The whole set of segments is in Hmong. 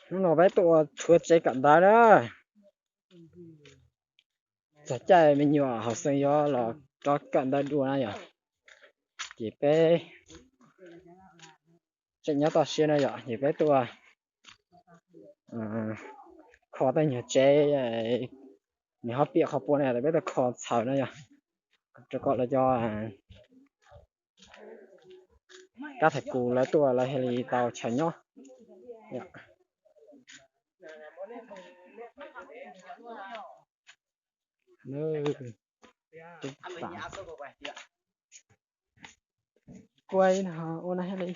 Hnub no peb tuaj ua tshuav tsev kawm ntawv na. Txog caij me nyuam hauv xeev yuav los rov kawm ntawv dua na yom. Ces peb tseem nyob toj siab na yom, ces peb tuaj kho tej nyuag tsev, nws ho piam qhov puas na, peb tuaj kho txhawm na yom, rau kom lawv cov kab thaiv kus lawv tuaj lawv thiaj li tau chaw nyob. Kuv ua no thiaj li,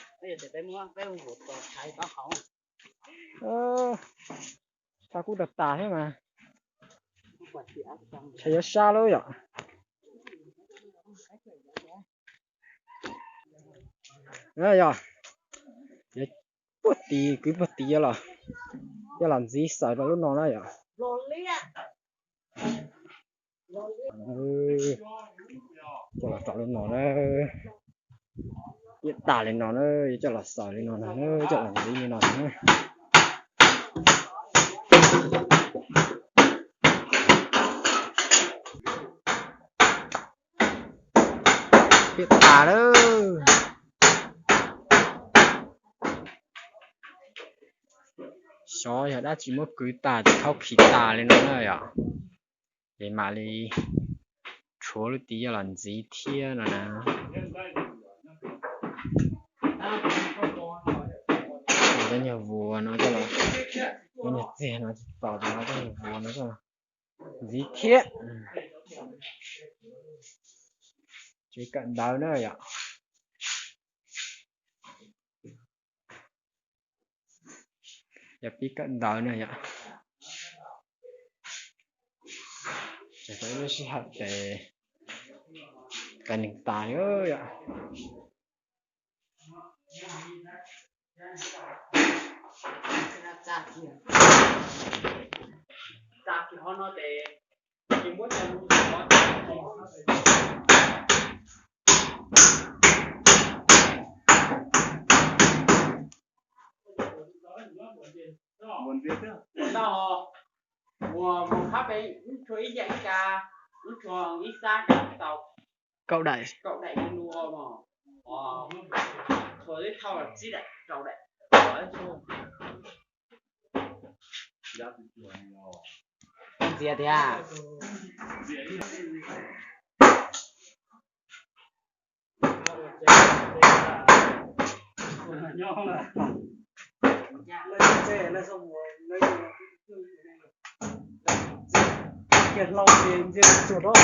tau kuj tas tas thiab mas. Tshav yuav sab lawm yom. Yog, puag tid, kwv puag tid los, coj los ntxiv xaws rau lub no na yom. Coj los rau lub no na. Piam tas li no na, yuav coj los xaws li no na, coj los ntxiv li no na. Piam tas lawm. Xyov yog dab tsi muab kwv tas ces thaub khi tas li no na yom. Ces mam li rhuav lub tid coj los ntxiv thiab no na. Cov nyuag vuas no coj los, cov nyuag txiag no tsis txaus ces no cov nyuag vuas no coj los ntxiv thiab. Tsev kawm ntawv na yom. Yog pib kawm ntawv na yom. Ces lub sij hawm ces qias neeg tas li yom. Kaum daim. Ntxias tiag. Kiag hlau ces ntxias tsuag rau.